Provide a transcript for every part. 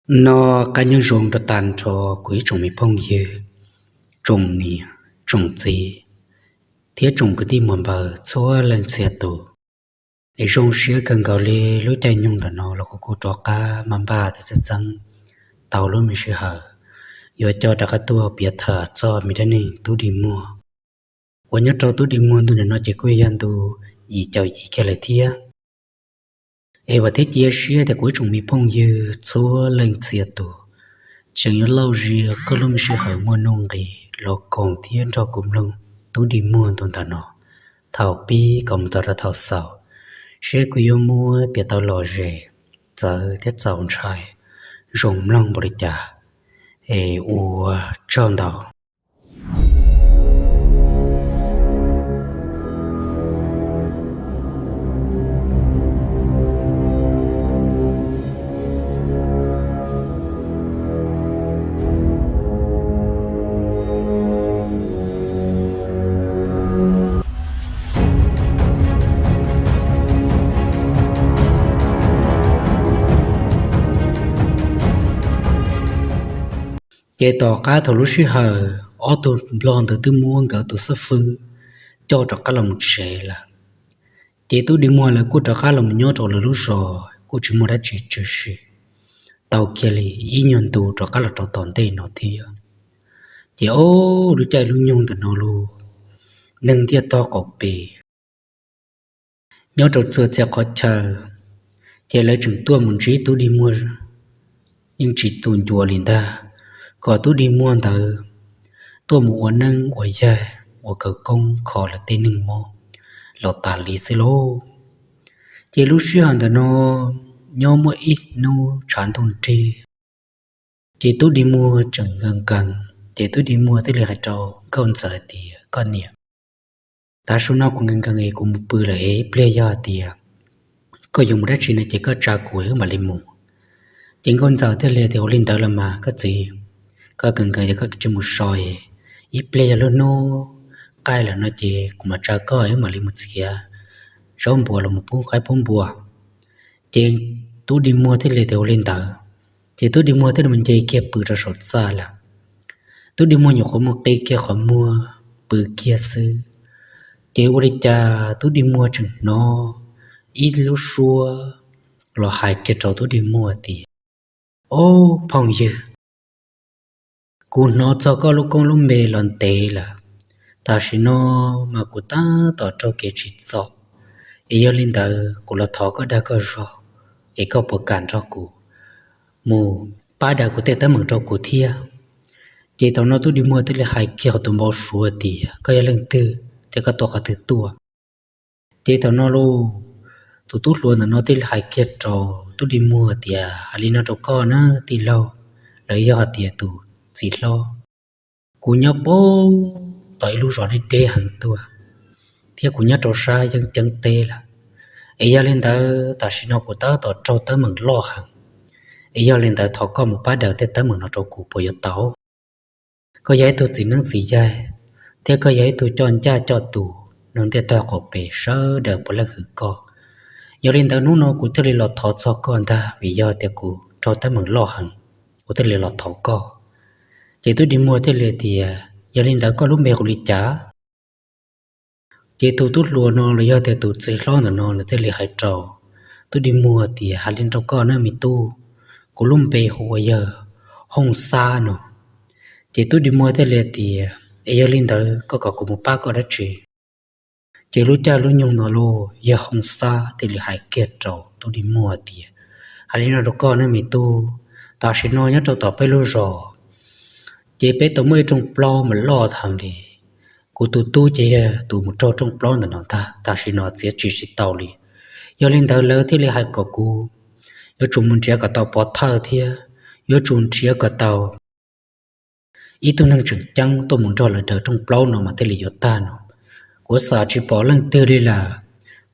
Nyob zoo rau tag nrho kuv ib tsoom me phooj ywg, tsoom niam tsoom txiv thiab tsoom kwv tij muam npawg txhua leej txhia tus. Es zoo siab kawg nkaus li lub caij nyoog ntawm no los kuv kuj rov qab maj npaj tau txeeb tau lub me sij hawm yuav coj rov qab tuaj piav tham txog me dab neeg tub dig muag uas nyob rau tub dig muag ntu nim no ces kuj yog ntu yim caum yim kiag lawm thiab. Es vam thiab cia siab tias kuv ib tsoom me phooj ywg txhua leej txhia tus tseem yuav lauj zias koj lub me sij hawm muaj nuj nqis los koom thiab nrog kuv mloog tub dig muag ntu ntawm no thaum pib kom mus txog rau thaum xaus, seb kuv yuav muab piav tau lom zem, txawv thiab txaus ntshai, zoo mloog npaum li cas. Es ua tsaug ntau. Ces tom qab thaum lub sij hawm ob tug nplog ntawd twb muab nkawd tus xib fwb coj rov qab los mus tsev lawm, ces tub dig muag lawv kuj rov qab los mus nyob rau lawv lub zos kuj tsis muaj dab tsi tshwm sim tau kiag li ib nyuag ntu rov qab los rau tom ntej no thiab. Ces ob lub caij lub nyoog ntawm no los neeg ntiaj teb qaum pem nyob rau txhua txhia qhov chaw, ces lawv tseem tuaj mus ntsib tub dig muag yeej tsis tu ncua li ntag, kom tub dig muag ntawd tuaj mus ua neeb ua yaig ua khawv koob kho lawv tej neeg mob los tas li xwb lauj. Ces lub sij hawm ntawm no nyob muaj ib hnub tshav ntuj nrig, ces tub dig muag tseem nkees nkees, ces tub dig muag thiaj li hais rau nkauj ntxawm tias, Koj niam, tav su no kuv nkees nkees es kuv mus pw lawm es ib pliag yog tias koj yuav mus dab tsi no ces koj tsa kuv wb mam li mus. Ces nkauj ntxawm thiaj li tias, Ua li ntawd los mas koj txiv, koj nkees nkees ces koj tsis mus so es ib pliag yog lub hnub qaij lawm no ces kuv mam tsa koj wb mam li mus txiav zaub npua los mus pub qaib pub npua. Ces tub dig muag thiaj li tias, Ua li ntawd. Ces tub dig muag thiaj li mus nce kiag pw rau saum txaj lawm. Tub dig muag nyuam qhuav mus qi kiag qhov muag pw kiag xwb, ces ua li cas tub dig muag tseem hnov ib lub suab los hais kiag rau tub dig muag tias, Ob phooj ywg, kuv hnov txog koj lub koob lub npe los ntev lawm, tam sim no mas kuv tab tom raug kev tsim txom, es yog li ntawd kuv los thov koj dag koj zog es koj puas kam nrog kuv mus pab daws kuv tej teeb meem rau kuv thiab. Ces thaum no tub dig muag thiaj li hais kiag qhov tus npau suav tias, Koj yog leej twg thiab koj tuaj qhov twg tuaj? Ces thaum no los tus tub hluas ntawm no thiaj li hais kiag rau tub dig muag tias, Hais li no rau koj na tij laug, los yog hais tias tus txiv hlob, kuv nyob puag tom ib lub zos deb deb heev tuaj, thiab kuv nyob rau sab yeeb ceeb teb lawm. Es yog li ntawd tam sim no kuv tab tom raug teeb meem loj heev, es yog li ntawd thov koj mus pab daws tej teeb meem no rau kuv puas yuav tau? Koj yog ib tug txiv neeb txiv yaig, thiab koj yog ib tug coj ncaj coj tus, neeg ntiaj teb qaum pem sawv daws puav leej hwm koj. Yog li ntawd hnub no kuv thiaj li los thov txog koj ntag, vim yog tias kuv raug teeb meem loj heev, kuv thiaj li los thov koj. Ces tub dig muag thiaj li tias, Yog li ntawd koj lub npe hu li cas? Ces tus tub hluas no los yog tias tus txiv hlob ntawm no nws thiaj li hais rau tub dig muag tias, Hais li rau koj na me tub, kuv lub npe hu ua yawg Hooj Xab no. Ces tub dig muag thiaj li tias, Es yog li ntawd koj kom kuv mus pab koj dab tsi? Ces lub caij lub nyoog no los yawg Hooj Xab thiaj li hais kiag rau tub dig muag tias, Hais li no rau koj ne me tub, tam sim no nyob rau tom peb lub zos, ces peb tau muaj ib rooj plaub mas loj heev li. Kuv tus tub ces yog tus mus raug rooj plaub ntawm no ntag, tam sim no txiav tsis tau li. Yog li ntawd lawv thiaj li hais kom kuv yuav tsum mus nrhiav kom tau pov thawj thiab yuav tsum nrhiav kom tau ib tug neeg tseem ceeb tuaj mus nrog lawv daws rooj plaub no mas thiaj li yuav tag no. Kuv xam tsis pom leej twg li lawm.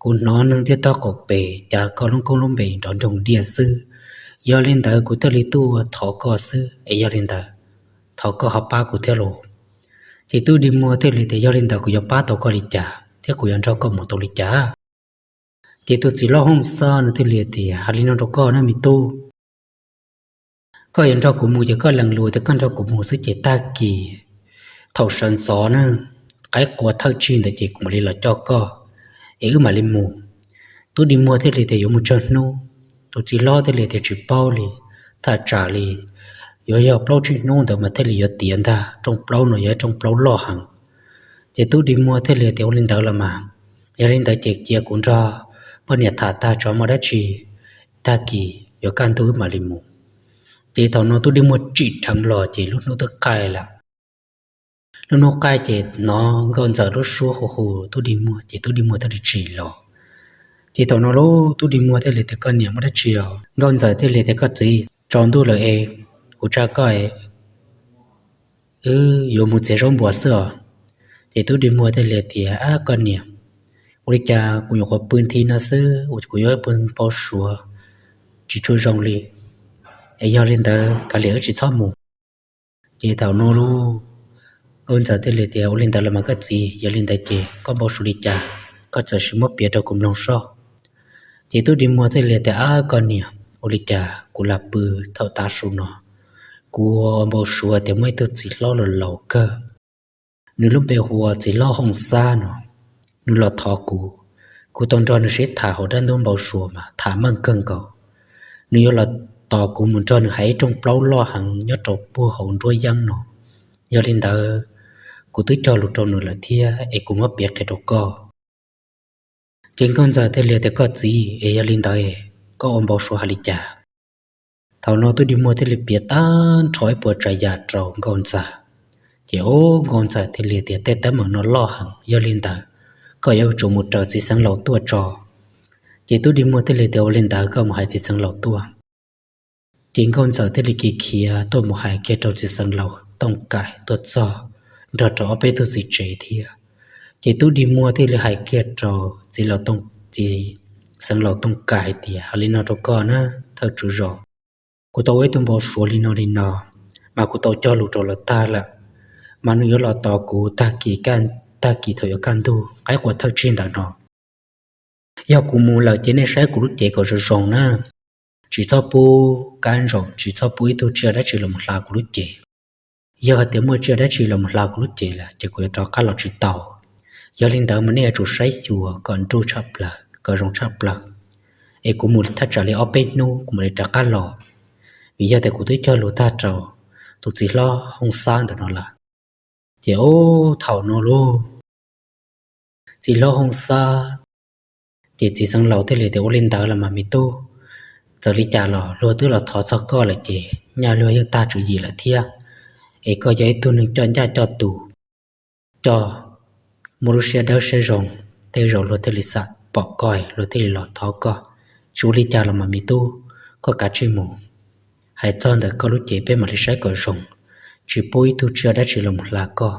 Kuv hnov neeg ntiaj teb qaum pem cav koj lub koob lub npe nrov nroog diaj xwb. Yog li ntawd kuv thiaj li tuaj thov koj xwb, es yog li ntawd thov koj ho pab kuv thiab los. Ces tub dig muag thiaj li tias, Yog li ntawd kuv yuav pab tau koj li cas thiab kuv yuav nrog koj mus tau li cas? Ces tus txiv hlob Hooj Xab nws thiaj li tias, Hais li no rau koj ne me tub, Koj yuav nrog kuv mus ces koj lees lus tias koj nrog kuv mus xwb ces tag kis thaum sawv ntxov na, qaib qua thawj tsig ntawd ces kuv mam li los coj koj es wb mam li mus. Tub dig muag thiaj li tias yuav mus tsawg hnub. Tus txiv hlob thiaj li tias tsis paub li, thaj tsam li yuav yog plaub tsib hnub ntawd mas thiaj li yuav tiav ntag. Rooj plaub no yog ib rooj plaub loj heev. Ces tub dig muag thiaj li tias ua li ntawd los mas, yog li ntawd ces cia kuv nrog poj niam tham tag tso muaj dab tsi, tag kis yuav kaj ntug wb mam li mus. Ces thaum no tub dig muag tsim dheev los ces lub hnub twb qaij lawm. Lub hnub qaij ces hnov nkauj ntxawm lub suab hu hu tub dig muag ces tub dig muag thiaj li tsim los. Ces thaum no lub tub dig muag thiaj li tias koj niam muaj dab tsi os? Nkauj ntxawm thiaj li tias koj txiv, tsaus ntuj lawm es kuv tsa koj wb yuav mus txiav zaub npua xwb os. Ces tub dig muag thiaj li tias ab koj niam, ua li cas kuv nyuam qhuav pw nthi no xwb kuv yuav pw npau suav tsis tshua zoo li, es yog li ntawd kav liam wb tsis txhob mus. Ces thaum no lub nkauj ntxawm thiaj li tias ua li ntawd los mas koj txiv, yog li ntawd ces koj npau suav li cas koj txawm sim muab piav rau kuv mloog soj. Ces tub dig muag thiaj li tias ab koj niam, ua li cas kuv lam pw thaum tav su no, kuv ua npau suav tias muaj ib tug txiv hlob laus laus kawg, nws lub npe hu ua txiv hlob Hooj Xab no, nws los thov kuv, kuv tau nrog nws sib tham hauv dab ntub npau suav mas tham meej kawg nkaus. Nws yuav los tos kuv mus nrog nws hais ib rooj plaub loj heev nyob rau puag hauv nruab yeeb no. Yog li ntawd, kuv twb cog lus rau nws lawm thiab es kuv muab piav qhia rau koj. Ces nkauj ntxawm thiaj li tias koj txiv, es yog li ntawd koj ua npau suav hais li cas? Thaum no tub dig muag thiaj li piav tag nrho ib puas tsav yam rau nkauj ntxawm. Ces ub nkauj ntxawm thiaj li tias tej teeb meem no loj heev, yog li ntawd koj yuav tsum mus raws txiv xeev laus tuaj tso. Ces tub dig muag thiaj li tias ua li ntawd koj mus hais txiv xeev laus tuaj. Ces nkauj ntxawm thiaj li khiav tuaj mus hais kiag rau txiv xeev laus Tooj Kaim tuaj txog nrog rau ob peb tug txiv tsev thiab. Ces tub dig muag thiaj li hais kiag rau txiv laus Tooj, txiv xeev laus Tooj Kaim hais tias hais li no rau koj na, thawj tswv zos, kuv tau ua ib tug npau suav li no li no, mas kuv tau cog lus rau lawv tag lawm, mas nws yuav los tos kuv tag kis, tag kis thaum yuav kaj ntug qaib qua thawj tsig ntawd no. Yog kuv mus lawm ces nej saib kuv lub cev kom zoo zoo na, tsis txhob pub kab ntsaum, tsis txhob pub ib tug tsiaj dab tsi los mus hla kuv lub cev. Yog hais tias muaj tsiaj dab tsi los mus hla kuv lub cev lawm ces kuv yuav rov qab los tsis tau. Yog li ntawd mas nej yuav tsum saib xyuas kom nruj tshaj plaws, kom zoo tshaj plaws, es kuv mus thaj tsam li ob peb hnub kuv mam li rov qab los, vim yog tias kuv twb cog lus tag rau tus txiv hlob Hooj Xab ntawm no lawm. Ces ub thaum no lub txiv hlob Hooj Xab, ces txiv xeev laus thiaj li tias ua li ntawd los mas me tub, txawm li cas los luag twb los thov txog koj lawm ces nyaj luag yeej tag tswv yim lawm thiab, es koj yog ib tug neeg coj ncaj coj tus, coj muaj lub siab dawb siab zoo, tej zaum luag thiaj li xam pom koj luag thiaj li los thov koj. Tsis ua li cas los mas me tub, koj kav tsij mus. Hais txog ntawm koj lub cev peb mam li saib kom zoo, tsis pub ib tug tsiaj dab tsi los mus hla koj,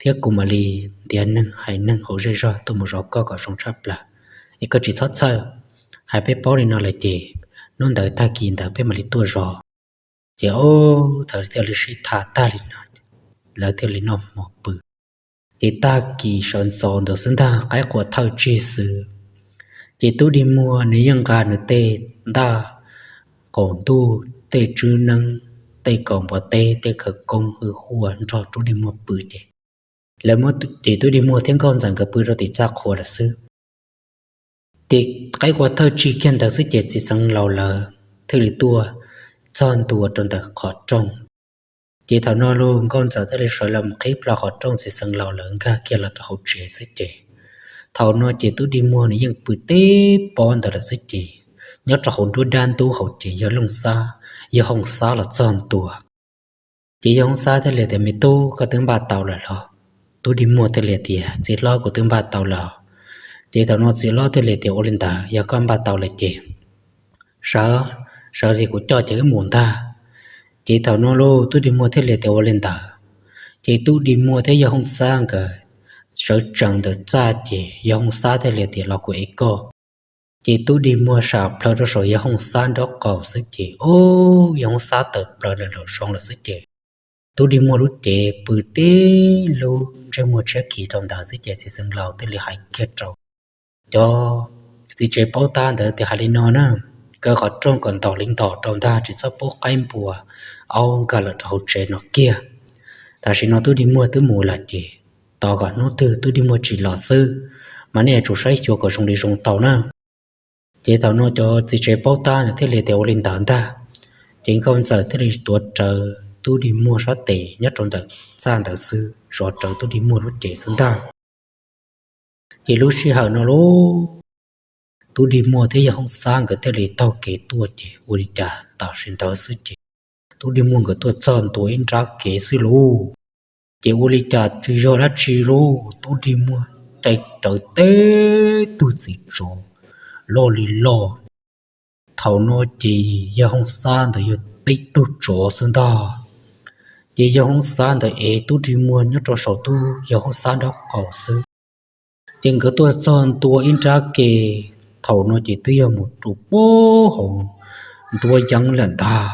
thiab kuv mam li ntiav neeg hais neeg hauv zej zog tuaj mus zov koj kom zoo tshaj plaws, es koj tsis txhob txhawj. Hais peb paub li no lawm ces hnub ntawd tag kis ntawd peb mam li tuaj zov. Ces ub thaum thiaj li sib tham tag li no, lawv thiaj li noj hmo pw. Ces tag kis sawv ntxov ntawd xwb ntag, qaib qua thawj tsig xwb, ces tub dig muag nws yeej nqa nws tej ntaj qaum ntuj, tej tswb neeb, tej kaus npua teb, tej khawv koob hwj huaj nrog tub dig muag pw ces lawv muab, ces tub dig muag thiab nkauj ntxawm nkawd pw rau tim txaj qhua lawm xwb. Ces qaib qua thawj tsig kiag ntawd xwb ces txiv xeev laus lawv thiaj li tuaj txog ntua rau ntawm qhov rooj. Ces thaum no lub nkauj ntxawm thiaj li sawv los mus qhib plho qhov rooj, txiv xeev laus lawv nkag kiag los rau hauv tsev xwb ces thaum no ces tub dig muag nws yeej pw teb pob ntawd lawm xwb ces nyob rau hauv nruab dab ntub hauv ces yawg Looj Xab, yawg Hooj Xab los txog ntua. Ces yawg Hooj Xab thiaj li tias me tub, koj twb npaj tau lawm los? Tub dig muag thiaj li tias txiv hlob, kuv twb npaj tau lawm. Ces thaum no txiv hlob thiaj li tias ua li ntawd yog koj npaj tau lawm ces sawv, sawv li kuv coj ces wb mus ntag. Ces thaum no lub tub dig muag thiaj li tias ua li ntawd. Ces tub dig muag thiab yawg Hooj Xab nkawd sawv tsees ntawm txaj ces yawg Hooj Xab thiaj li tias los kuv ev koj. Ces tub dig muag sam plhaw rau saum yawg Hooj Xab nraub qaum xwb ces ub yawg Hooj Xab tawm plaws lawm los zoo lawm xwb ces tub dig muag lub cev pw tib lub ntsej muag tshiab khiv rau ntawd xwb ces txiv xeev laus thiaj li hais kiag rau cov txiv tsev paub tab ntawd tias hais li no na, kaw qhov rooj kom ntaus li ntaus rau ntag, tsis txhob pub qaib npua aub nkag los rau hauv tsev no kiag. Tam sim no tub dig muag twb mus lawm ces tos kom hnub twg tub dig muag tsis los xwb, mas nej yuav tsum saib xyuas kom zoo li zoo tau na. Ces thaum no cov txiv tsev paub tab nws thiaj li tias ua li ntawd ntag. Ces nkauj ntxawm thiaj li tuav rawv tub dig muag sab tes nyob rau ntawm txaj ntawd xwb, zov rawv tub dig muag lub cev xwb ntag. Ces lub sij hawm no lauj, tub dig muag thiab yawg Hoob Xab nkawd thiaj li taug kev tuaj ces ua li cas tam sim ntawd xwb ces tub dig muag nkawd tuaj txog ntua ib nrab kev xwb lauj. Ces ua li cas tsis yog dab tsi lauj, tub dig muag caij rawv tib tug txiv tsov loj li loj. Thaum no ces yawg Hoob Xab ntawd yog tib tug tsov xwb ntag. Ces yawg Hoob Xab ntawd ev tub dig muag nyob rau saum tub yawg Hoob Xab nraub qaum xwb. Ces nkawd tuaj txog ntua ib nrab ke, thaum no ces twb yog mus rau puag hauv nruab yeeb lawm ntag.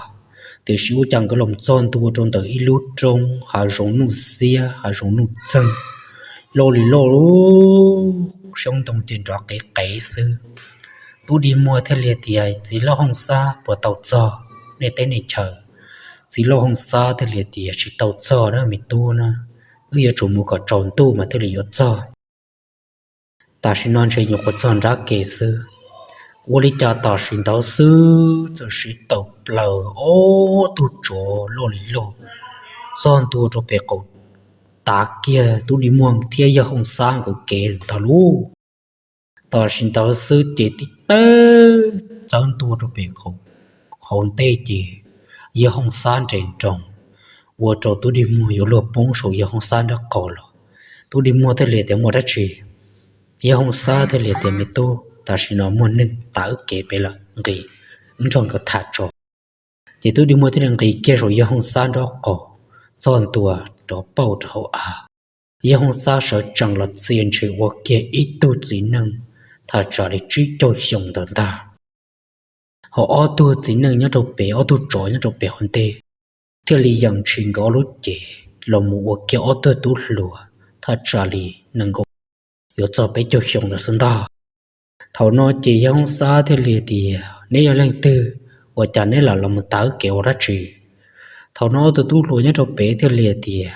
Tiam sis ua cas nkawd los txog ntua rau ntawm ib lub roob hav zoov nuj xiab hav zoov nuj txeeg, loj li loj lub xyoob ntoo ces nrov qev qev xwb. Tub dig muag thiaj li tias, Txiv Lauj Hoob Xab, puas tau txog nej teb nej chaw? Txiv Lauj Hoob Xab thiaj li tias, Tsis tau txog na me tub na, wb yuav tsum mus kom tsaus ntuj mas thiaj li yuav txog. Tam sim no ntshe nyuam qhuav txog nrab ke xwb. Ua li cas tam sim ntawd xwb txawm siv tawm plaws ob tug tsov loj li loj txog ntua rau pem qaum, tav kiag tub dig muag thiab yawg Hoob Xab nkawd kev ntag lauj. Tam sim ntawd xwb ces tib teg txawb ntua rau pem qaum, qhov ntej ces yawg Hoob Xab nres nroos, ua rau tub dig muag yuav luag poob saum yawg Hoob Xab nraub qaum los. Tub dig muag thiaj li tias, Muaj dab tsi? Yawg Hoob Xab thiaj li tias, Me tub, tam sim no muaj neeg tav wb kev pem lawm, nqis wb nrog nkawd tham tso. Ces tub dig muag thiaj li nqis kiag saum yawg Hoob Xab nraub qaum, txog ntua rov pauj rau hauv av. Yawg Hoob Xab sawv tsees los txia ntshe ua kiag ib tug txiv neej thaj tsam li tsib caug xyoo ntawd ntag. Ho ob tug txiv neej nyob rau pem, ob tug tsov nyob rau pem hauv ntej thiaj li yees ntshis nkawd ob lub cev los mus ua kiag ob tug tub hluas thaj tsam li nees nkaum yuav txog peb caug xyoo ntawd xwb ntag. Thaum no ces yawg Hoob Xab thiaj li tias, Neb yog leej twg? Ua cas neb lam los mus tav wb kev ua dab tsi? Thaum no ob tug tub hluas nyob rau pem thiaj li tias,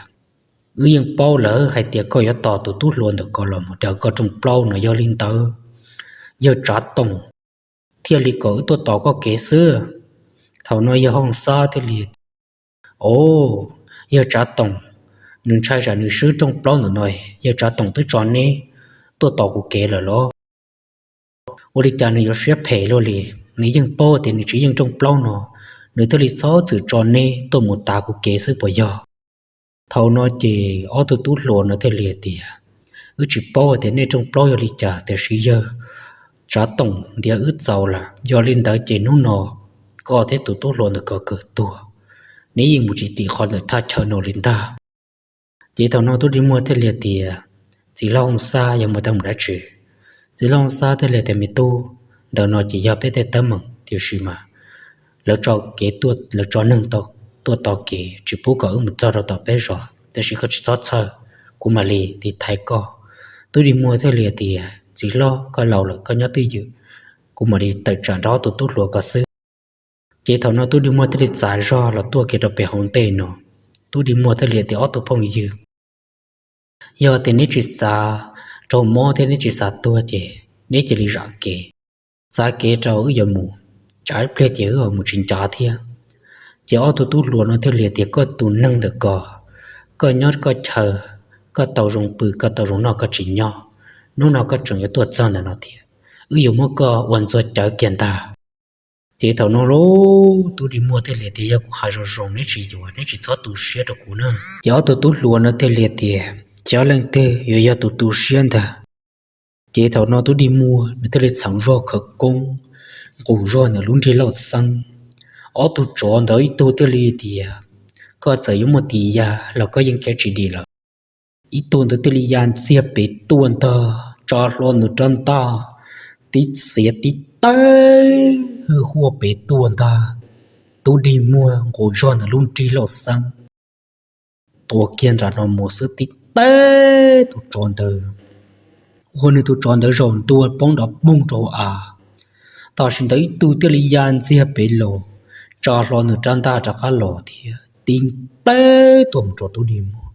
Wb yeej paub lawm hais tias koj yuav tos tus tub hluas ntawm ko los mus daws koj rooj plaub no, yog li ntawd yawg Tsav Toom thiaj li kom wb tuaj tos koj kev xwb. Thaum no yawg Hoob Xab thiaj li tias, O, yawg Tsav Toom, nws ntshai tsam nws swb rooj plaub ntawm no, yawg Tsav Toom twb tso neb tuaj tos kuv kev lawm los? Ua li cas nws yuav siab phem luaj li? Nws yeej paub tias nws tsis yeej rooj plaub no, nws thiaj li txhob txwm tso neb tuaj mus tav kuv kev xwb puas yog? Thaum no ces ob tug tub hluas no thiaj li tias, Wb tsis paub tias nej rooj plaub yog li cas, tiam sis yawg Tsav Toom ntiav wb txaus lawm. Yog li ntawd ces hnub no koj thiab tus tub hluas ntawm ko kawg tuag, neb yeej mus tsis tim qhov ntawm thaj chaw no li ntag. Ces thaum no tub dig muag thiaj li tias, Txiv Lauj Hoob Xab, yog muaj teeb meem dab tsi? Txiv Lauj Hoob Xab thiaj li tias, Me tub, ntawm no ces yog peb tej teeb meem, tiam sis mas lawv tso kev, lawv tso neeg tuaj tos kev tsis pub kom wb mus txog rau tom peb zos, tiam sis koj tsis txhob txhawj, kuv mam li tiv thaiv koj. Tub dig muag thiaj li tias, Txiv hlob, koj laus lawm koj nyob twj ywm, kuv mam li tawm tsam nrog ob tug tub hluas ko xwb. Ces thaum no tub dig muag thiaj li txav zog los tuaj kiag rau pem hauv ntej no. Tub dig muag thiaj li tias, Ob tug phooj ywg, yog tias neb tsis xav raug mob thiab neb tsis xav tuag ces neb cia li zam kev, txav kev rau wb yuav mus, tsam ib pliag ces wb mus tsis ncav thiab. Ces ob tug tub hluas no thiaj li tias, Koj tus neeg ntawm ko, koj nyob koj chaw, koj tau zoo pw koj tau zoo noj koj tsis nyob, hnub no koj tseem yuav tuaj txog ntawm no thiab, wb yuav muab koj ua ntxuag cawv kiag ntag. Ces thaum no lauj, tub dig muag thiaj li tias, Yog kuv hais zoo zoo neb tsis yuav, neb tsis txhob tu siab rau kuv na. Ces ob tug tub hluas no thiaj li tias, Xyov leej twg yuav yog tus tu siab ntag. Ces thaum no tub dig muag nws thiaj li txheev zog khawv koob nqus zog nws lub nrig lauj xeeb. Ob tug tsov ntawd ib tug thiaj li tias, Koj txawm yuav muaj tis ya los koj yeej khiav tsis dim lawm. Ib tug ntawd thiaj li ya ntxiag pem tuaj ntag, tsa hlo nws rab ntaj, tib xiav tib tawg hwj huaj pem tuaj ntag. Tub dig muag nqus zog nws lub nrig lauj xeeb tua kiag nram no mus xwb tib tawg tus tsov ntawd, ua nws tus tsov ntawd zaum ntua poob nrov poog rau hauv av. Tam sim ntawd ib tug thiaj li ya ntxiag pem los, tsa hlo nws rab ntaj rov qab los thiab tib teb tuaj mus rau tub dig muag.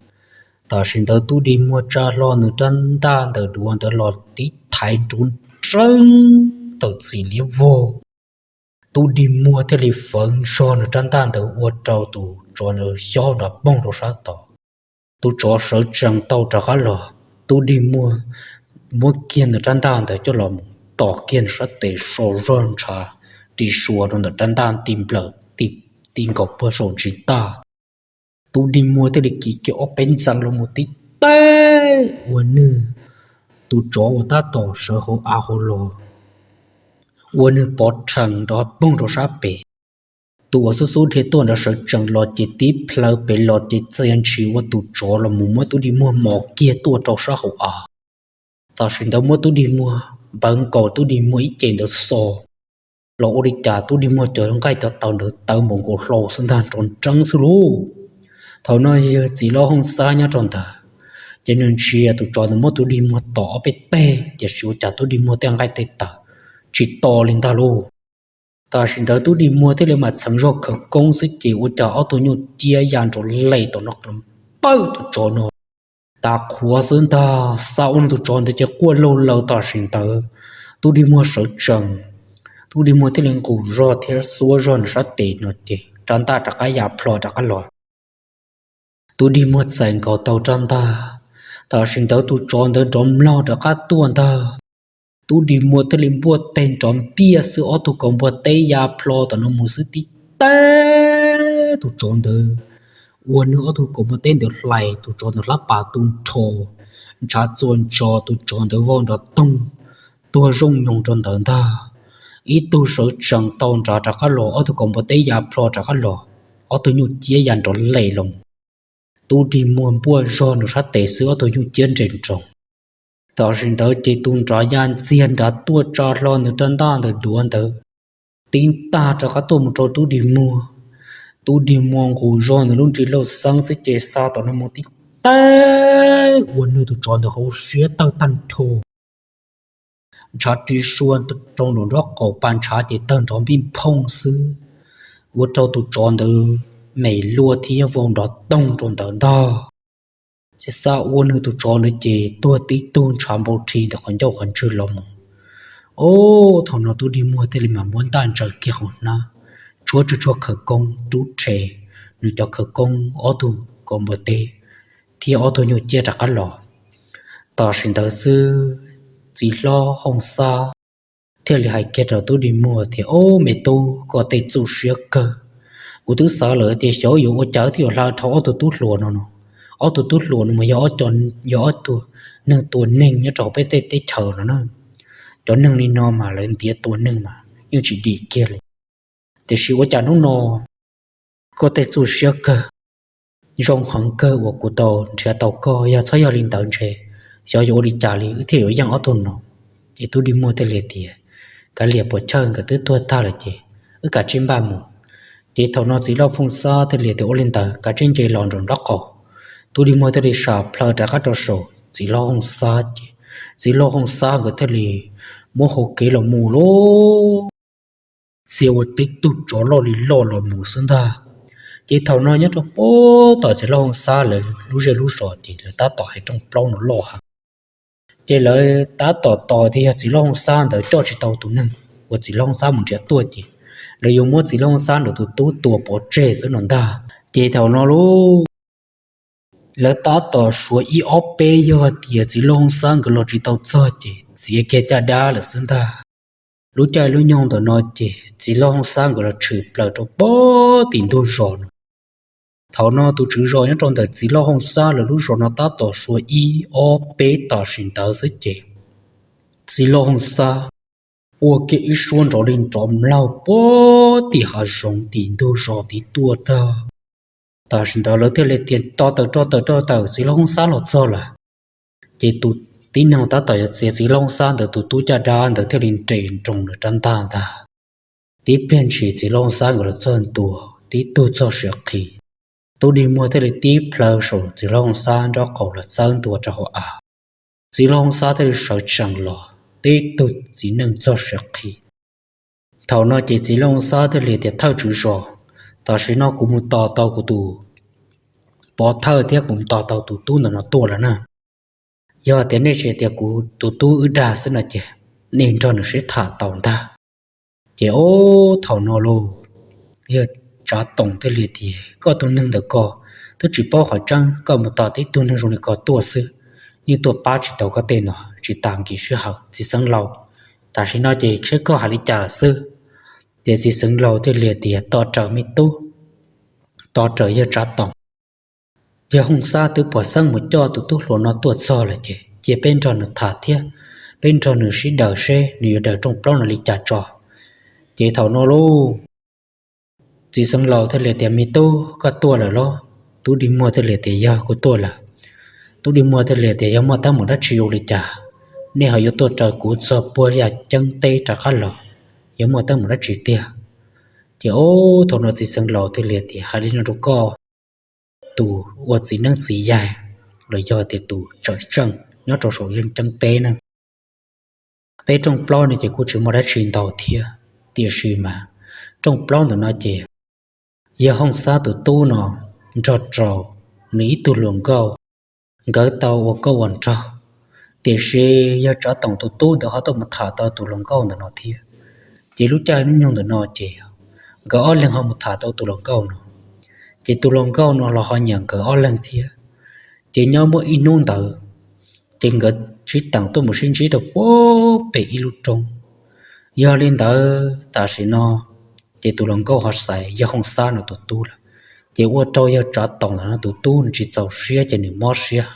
Tam sim ntawd tub dig muag tsa hlo nws rab ntaj ntawm duav ntawd los tib thaiv nruv nreeb tawm txim liab vog. Tub dig muag thiaj li fawv zog nws rab ntaj ntawd ua rau tus tsov ntawd xyob nrov poog rau sab tod. Tus tsov sawv tsees tau rov qab los, tub dig muag muab kiag nws rab ntaj ntawd coj los mus tom kiag nws sab tes so zog ntshav ris sua rau ntawm rab ntaj ti nplawm ti nkaus puag saum ntsis ntaj. Tub dig muag thiaj li kiv kiag ob peb ntxeev los mus tib teb ua nwg, tus tsov uas tab tom sawv hauv av hauv los ua nwg pov rhees nrov poog rau sab pem. Tus uas xub xub dhia tuaj ntawd sawv tsees los ces tib plhaw pem los ces txia ntshis ua tus tsov los mus muab tub dig muag mos kiag tuaj rau sab hauv av. Tam sim ntawd muab tub dig muag npawv nkaus tub dig muag ib ce ntawd xo los ua li cas tub dig muag cov nqaij cov taw ntawd tawv npaum nkaus hlau xwb ntag, nrov nreeb xwb lauj. Thaum no yog txiv loj hooj xab nyob rau ntawd, ces nws ntsia tus tsov ntawd muab tub dig muag tom ob peb teg, tiam sis ua cas tub dig muag tej nqaij tej taw tsis to li ntag lauj. Tam sim ntawd tub dig muag thiaj li mam txheev zog khawv koob xwb ces ua cas ob tug nyuj ciab ya nrov les tom no, pawg tus tsov no tas qhuav xwb ntag, xa ua tus tsov ntawd ces quaj laug laws tam sim ntawd. Tub dig muag sawv tsees, tub dig muag thiaj li nqus zog thiab xuab zog nws sab tes no ces rab ntaj rov qab ya plho rov qab los. Tub dig muag txais nkaus tau rab ntaj, tam sim ntawd tus tsov ntawd nrov mlaug rov qab tuaj ntag. Tub dig muag thiaj li npuaj teg nrov npiaj xwb ob tug kaus npua teb ya plho tom no mus xwb tib teb, tus tsov ntawd ua nws ob tug kaus npua teb ntawd hlais tus tsov ntawd hlab pas tu nrho, ntshav txuas ntso tus tsov ntawd vau nrov toog tuag zooj nyoos rau ntawd ntag. Ib tug sawv tsees tau nrad rov qab los, ob tug kaus npua teb ya plho rov qab los, ob tug nyuj ciab ya nrov les los mus. Tub dig muag npuaj zog nws sab tes xwb ob tug nyuj ciab nres nroos. Tam sim ntawd ces tus nrad ya ntxiag nrad tuaj tsa hlo nws rab ntaj ntawm duav ntawd tib tag rov qab tuaj mus rau tub dig muag. Tub dig muag nqus zog nws lub nrig lauj xeeb xwb ces xa tom no mus tib teg ua nws tus tsov ntawd hauv siab tawg tag nrho. Ntshav ris sua rau nraum nraub qaum, pas ntshav ces tawg nrov npij phooj xwb, ua rau tus tsov ntawd mem luaj thiab vau nrov toog rau ntawd ntag. Ces xa ua nws tus tsov ntawd ces tuag tib tug ntshav npau rhi ntawm qhov ncauj qhov ntswg los mus. Ob, thaum no tub dig muag thiaj li mam muab ntaj ntsaws kiag hauv hnab, tshuab tshuaj tshuaj khawv koob rub rhe nws cov khawv koob ob tug kaus npua teb thiab ob tug nyuj ciab rov qab los. Tam sim ntawd xwb, txiv hlob Hooj Xab thiaj li hais kiag rau tub dig muag tias, Ob, me tub, koj tej txuj siab kawg. Kuv twb xav lawm tias xyov yuav ua cas thiaj yuav hla dhau ob tug tub hluas no no. Ob tug tub hluas no mas yog ob tug neeg tua neeg nyob rau hauv peb tej teb chaws no na. Cov neeg li no mas lawv ntiav tua neeg mas yeej tsis dim kiag li. Tiam sis ua cas hnub no koj tej txuj siab kawg, zoo heev kawg uas kuv tau nrhiav tau koj, yog txhob yog li ntawd ntshe xyov yuav ua li cas li wb thiaj yuav yeej ob tug no. Ces tub dig muag thiaj li tias, Kav liam puas chawj, nkawd twb tuag tag lawm ces wb kav tsij npaj mus. Ces thaum no txiv loj Hooj Xab thiaj li tias, Ua li ntawd kav tsij nce los nraum nraub qaum. Tub dig muag thiaj li sam plhaw rov qab rau saum txiv loj Hooj Xab ces txiv loj Hooj Xab nkawd thiaj li muab hau kev los mus lauj. Txia ua tib tug tsov loj li loj los mus xwb ntag. Ces thaum no nyob rau pem tom txiv loj Hooj Xab lawv lub zej lub zos ces lawv tab tom hais rooj plaub no loj heev. Ces lawv tab tom tos tias yog txiv loj Hooj Xab ntawd coj tsis tau tus neeg uas txiv loj Hooj Xab mus nrhiav tuaj ces lawv yuav muab txiv loj Hooj Xab ntawd tus tub tua pov tseg xwb no ntag. Ces thaum no lauj, lawv tab tom suav ib ob peb, yog tias txiv loj Hooj Xab nkawd los tsis tau txog ces txiav kiag caj dab lawm xwb ntag. Lub caij lub nyoog ntawm no ces txiv loj Hooj Xab nkawd los tshwm plaws rau pem tim ntug zos no. Thaum no tus tswv zos nyob rau ntawm txiv loj Hooj Xab lawv lub zos no tab tom suav ib ob peb tam sim ntawd xwb ces txiv loj Hooj Xab ua kiag ib suab nrov li nrov mlaug pem tim hav zoov tim ntug zos tid tuaj tag. Tam sim ntawd lawv thiaj li tias, Rov tawm, rov tawm, rov tawm, txiv loj Hooj Xab los txog lawm. Ces tus tib neeg tab tom yuav txiav txiv loj Hooj Xab ntawd tus tub caj dab ntawd thiaj li nres nroos nws rab ntaj ntag. Tib pliag ntshis txiv loj Hooj Xab nkawd los txog ntua, tib tug txog siav qhis. Tub dig muag thiaj li tib plhaw saum txiv loj Hooj Xab nraub qaum los txawb ntua rau hauv av. Txiv loj Hooj Xab thiaj li sawv tsees los, tib tug txiv neej txog siav qhis. Thaum no ces txiv Hoo Xab thiaj li tias, Thawj tswv zos, tam sim no kuv mus tos tau kuv tus pov thawj thiab kuv mus tos tau tus tub ntawm no tuaj lawm na. Yog tias nej tsis tias kuv tus tub wb dag xwb no ces nej nrog nws sib tham tau ntag. Ces ob thaum no los yawg Tsav Toom thiaj li tias, Koj tus neeg ntawm ko twb tsis paub qhov tseeb, koj mus tos tib tug neeg zoo li ko tuaj xwb, yeej tuaj pab tsis tau koj tej no, tsis tas nkim sij hawm, txiv xeev laus. Tam sim no ces saib koj hais li cas lawm xwb. Ces txiv xeev laus thiaj li tias, Tos raws me tub, tos raws yawg Tsav Toom. Yawg Hoo Xab twb puag xeeb mus coj tus tub hluas no tuaj txog lawm ces cia peb nrog nws tham thiab peb nrog nws sib daws seb nws yuav daws rooj plaub no li cas tso. Ces thaum no lauj, txiv xeev laus thiaj li tias, Me tub, koj tuaj lawm los? Tub dig muag thiaj li tias, Yog kuv tuaj lawm. Tub dig muag thiaj li tias, Yog muaj teeb meem dab tsi ua li cas nej ho yuav tuaj raws kuv txog puag yaj ceeb teb rov qab los? Yog muaj teeb meem dab tsi tiag? Ces ob thaum no txiv xeev laus thiaj li tias, Hais li no rau koj, tus ua txiv neeb txiv yaig los yog tias tus tsawm tseej nyob rau saum yaj ceeb teb na, peb rooj plaub no ces kuj tsis muaj dab tsi ntau thiab, tiam sis mas rooj plaub ntawm no ces yawg Hoo Xab tus tub no nrog rau nws ib tug hluas nkauj, nkawd tau ua nkauj ua nraug, tiam sis yawg Tsav Toom tus tub ntawd ho tuaj mus tham tau tus hluas nkauj ntawm no thiab. Ces lub caij nyoog ntawm no ces nkawd ob leeg ho mus tham tau tus hluas nkauj no, ces tus hluas nkauj no los ho nyiam nkawd ob leeg thiab. Ces nyob muaj ib hnub ntawd ces nkawd sib teem tuaj mus sib ntsib rau puag pem ib lub roob. Yog li ntawd tam sim no ces tus hluas nkauj ho xaiv yawg Hoo Xab no tus tub lawm, ces ua rau yawg Tsav Toom ntawm no tus tub nws tsis txaus siab ces nws mob siab,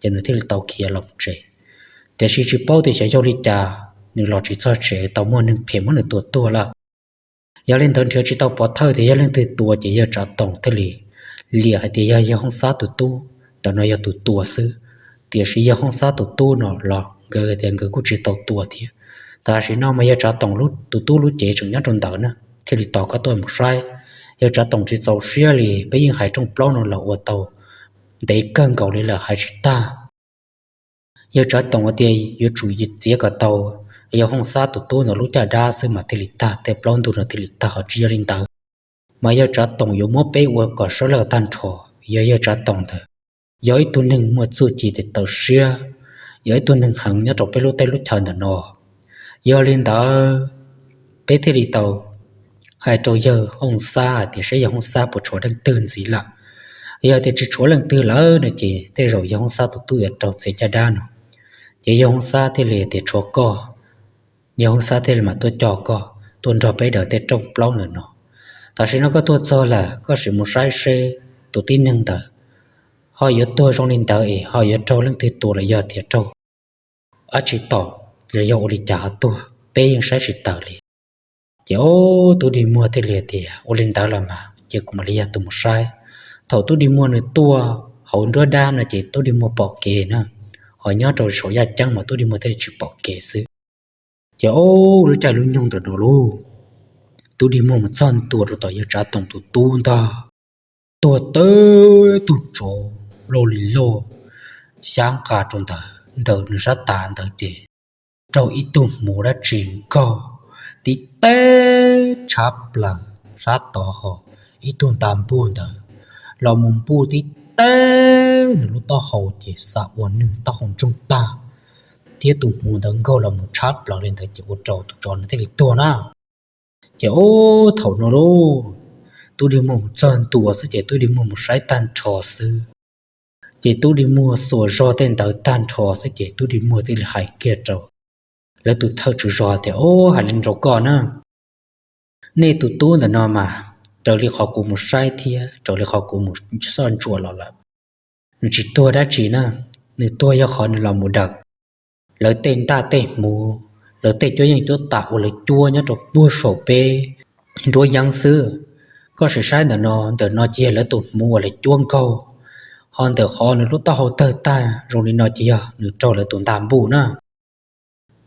ces nws thiaj li tau khiav los tsev. Tiam sis tsis paub tias xyov yog li cas nws los tsis txog tsev, tau muaj neeg phem muab nws tua tuag lawm. Yog li ntawd nrhiav tsis tau pov thawj tias yog leej twg tua, ces yawg Tsav Toom thiaj li liam hais tias yog yawg Hoo Xab tus tub ntawm no yog tus tua xwb. Tiam sis yawg Hoo Xab tus tub no los nkawd tias nkawd kuj tsis tau tua thiab. Tam sim no mas yawg Tsav Toom tus tub lub cev tseem nyob rau ntawd na, thiaj li tos koj tuaj mus saib. Yawg Tsav Toom tsis txaus siab li, peb yeej hais rooj plaub no los ua tau ntev kawg nkaus li lawm hais tsis tag. Yawg Tsav Toom tias yuav tsum txiav kom tau yawg Hoo Xab tus tub ntawd lub caj dab xwb mas thiaj li tag, tej plaub ntug no thiaj li tag, ho tsis yog li ntawd mas yawg Tsav Toom yuav muab peb ua kom sab laj tag nrho. Yog yawg Tsav Toom ntawd yog ib tug neeg muaj txuj ci tes taw siab, yog ib tug neeg heev nyob rau peb lub teb lub chaw ntawm no. Yog li ntawd peb thiaj li tau hais rau yawg Hoo Xab hais tias saib yawg Hoo Xab puas tshuav leej twg ntxiv lawm. Yog tias tsis tshuav leej twg lawm no ces tej zaum yawg Hoo Xab tus tub yuav raug txiav caj dab no. Ces yawg Hoo Xab thiaj li tias tshuav koj, yawg Hoo Xab thiaj li mam tuaj coj koj tuaj nrog peb daws tej rooj plaub ntawm no. Tam sim no koj tuaj txog lawm, koj sim mus saib seb tus tib neeg ntawd ho yuav tuag zoo li ntawd es ho yuav raug leej twg tua los yog tias raug dab tsi tom los yog ua li cas ho tuag, peb yeej saib tsis taus li. Ces ob tub dig muag thiaj li tias ua li ntawd los mas ces kuv mam li yog tus mus saib. Thaum tub dig muag nws tuaj hauv nruab dab no ces tub dig muag pom kev na, ho nyob rau saum yaj ceeb mas tub dig muag thiaj li tsis pom kev xwb. Ces ob lub caij lub nyoog ntawm no lauj, tub dig muag mus txog ntua rau tom yawg Tsav Toom tus tub ntag, tuag teb tug tsov loj li loj, xyab nqa rau ntawd, ntawm nws sab tav ntawd ces raug ib tug hmuv dab tsi nkaug tib teb tshab plaws sab tod ho, ib tug nta npuj ntawd los mus npuj tib teb nws lub taub hau ces xav ua nws taub hau ntsoog tag, thiab tus hmuv ntawd nkaug los mus tshab plaws li ntawd ces ua rau tus tsov nws thiaj li tuag na. Ces ub thaum no lauj, tub dig muag mus txog ntua xwb ces tub dig muag mus saib tag nrho xwb, ces tub dig muag xuas zog tej ntawd tag nrho xwb ces tub dig muag thiaj li hais kiag rau lawv tus thawj tswv zos tias, Ub, hais li rau koj na, nej tus tub ntawm no mas raws li qhov kuv mus saib thiab raws li qhov kuv mus soj ntsuam los lawm, nws tsis tuag dab tsi na, nws tuag yog qhov nws los mus daws lawv tej ntaj tej hmuv, lawv tej cuab yeej cuab tam uas lawv cuab nyob rau puag saum peb nruab yeeb xwb. Koj sim saib ntawm no, ntawm no ces yog lawv tus hmuv uas lawv cuab nkaug, ho ntawm qhov nws lub taub hau tawg tag zoo li no ces yog nws raug lawv tus ntaj npuj na.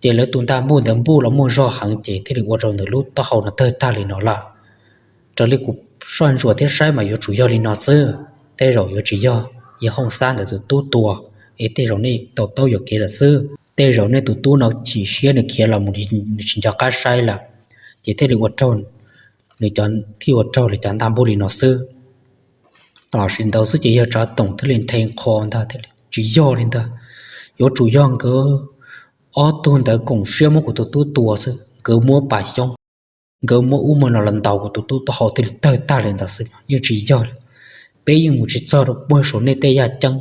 Ces lawv tus ntaj npuj ntawd npuj los muaj zog heev ces thiaj li ua rau ntawm lub taub hau no tawg tag li no lawm. Raws li kuv soj ntsuam thiab saib mas yuav tsum yog li no xwb, tej zaum yuav tsis yog yawg Hooj Xab ntawd tus tub tua, es tej zaum nej tau taub yuam kev lawm xwb. Tej zaum nej tus tub no chim siab nws khiav los mus nws tsis nco qab saib lawm. ces thiaj li ua raug, nws cov, thiaj ua raug li cov ntaj npub li no xwb. Tam sim ntawd xwb ces yawg Tsav Toom thiaj li nthe qho ntag, thiaj li, Tsis yog li ntag, yuav tsum yog nkawd ob tug ntawd koom siab muab kuv tus tub tua xwb. Nkawd muab pas xyoob, nkawd muab ub muab no los ntaus kuv tus tub taub hau thiaj li tawg tag li ntawd xwb, yeej tsis yog li. Peb yeej mus tsis txog rau puag saum nej tej yaj ceeb,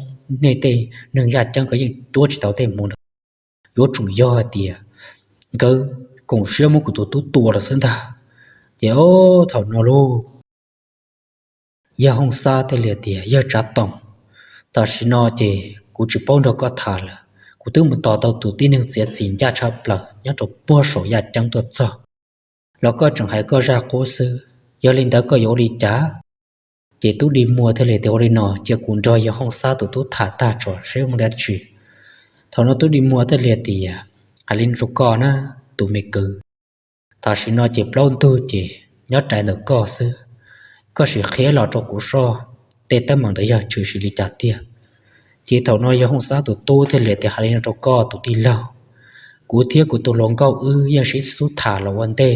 nej tej neeg yaj ceeb nkawd yeej cuab tsis tau tej hmoov ntawd. Yuav tsum yog hais tias nkawd koom siab muab kuv tus tub tua lawm xwb ntag. Ces o, thaum no lauj, yawg Hooj Xab thiaj li tias, Yawg Tsav Toom, tam sim no ces kuv tsis paub nrog koj tham lawm. Kuv twb mus tos tau tus tib neeg txiav txim ncaj tshaj plaws nyob rau puag saum yaj ceeb tuaj txog, los koj tseem hais koj zaj qub xwb. Yog li ntawd koj yuav ua li cas? Ces tub Dig Muag thiaj li tias, Ua li no, cia kuv nrog yawg Hooj Xab tus tub tham tag tso seb muaj dab tsi. Thaum no tub Dig Muag thiaj li tias, Hais li no rau koj na, tus me kwv, tam sim no ces plaub ntug ces nyob rais ntawm koj xwb. Koj sim qhia los rau kuv soj tej teeb meem ntawd yog tshwm sim li cas tiag. Ces thaum no yawg Hooj Xab tus tub thiaj li tias, Hais li no rau koj tus tij laug, kuv thiab kuv tus hluas nkauj wb yeej sib xub tham los ua ntej